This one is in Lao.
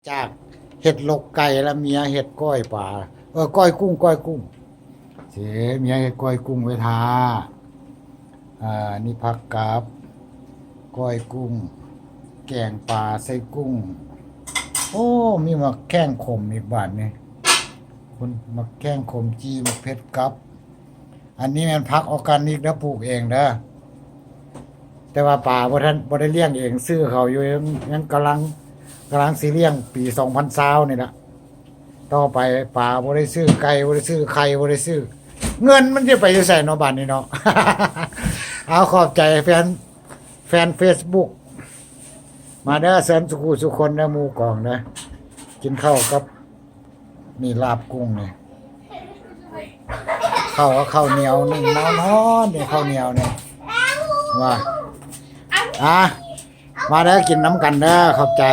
ຈາກເຮັດລົກໄກ່ ແລ້ວເມຍເຮັດກ້ອຍປາ ເອີ ກ້ອຍກຸ້ງ ກ້ອຍກຸ້ງ ເສ ເມຍເຮັດກ້ອຍກຸ້ງໄວ້ຖ້າ. ອ່າ ນີ້ຜັກກັບ ກ້ອຍກຸ້ງ ແກງປາໃສ່ກຸ້ງ. ໂອ້ ມີໝາກແຂ້ງຂົມອີກບາດນີ້ ຄຸນ ໝາກແຂ້ງຂົມຈີ່ ໝາກເຜັດກັບ. ອັນນີ້ແມ່ນຜັກອອກການິກເດີ ປູກເອງເດີ ແຕ່ວ່າປາບໍ່ທັນ ບໍ່ໄດ້ລ້ຽງເອງ ຊື້ເຂົາຢູ່ ຍັງ ຍັງກຳລັງ ກຳລັງຊິລ້ຽງປີສອງພັນຊາວນີ້ລະ. ຕໍ່ໄປປາບໍ່ໄດ້ຊື້ ໄກ່ບໍ່ໄດ້ຊື້ ໄຂ່ບໍ່ໄດ້ຊື້ ເງິນມັນຈະໄປຢູ່ໃສເນາະ ບາດນີ້ເນາະ. ເອົາ ຂອບໃຈແຟນ ແຟນເຟສບຸກ ມາເດີ ເຊີນສູ່ຄູ່ສູ່ຄົນເດີ ໝູ່ກອງເດີ ກິນເຂົ້າກັບ ນີ້ລາບກຸ້ງນີ້ ເຂົ້າ ເຂົ້າໜຽວໜຶ້ງເນົາ ຮ້ອນໆ ນີ້ເຂົ້າໜຽວນີ້ ວ່າ ອ່ະ ມາເດີ ກິນນຳກັນເດີ ຂອບໃຈ.